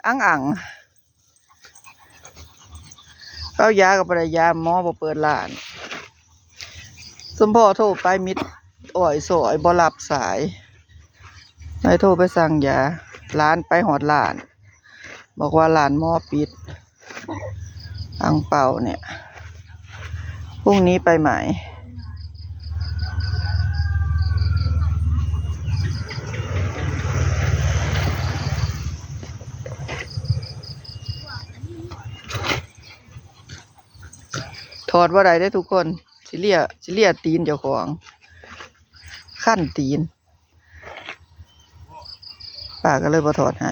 ອັງອັງ ເອົາຢາກໍບໍ່ໄດ້ຢາ ໝໍບໍ່ເປີດຮ້ານ. ສົມພໍໂທໄປມິດອ້ອຍຊອຍບໍ່ຮັບສາຍ ໄດ້ໂທໄປສັ່ງຢາ. ຫຼານໄປຮອດຮ້ານ ບອກວ່າຮ້ານໝໍປິດ. ອັງເປົາເນຍ ພລຸ່ງນີ້ໄປໃໝ່. ຖອດບໍ່ໄດ້ເດ້ທຸກຄົນ ຊິເລຍ ຊິເລຍຕີນເຈົ້າຂອງ ຄັນຕີນ. ປ້າກໍເລີຍບໍ່ຖອດໃຫ້.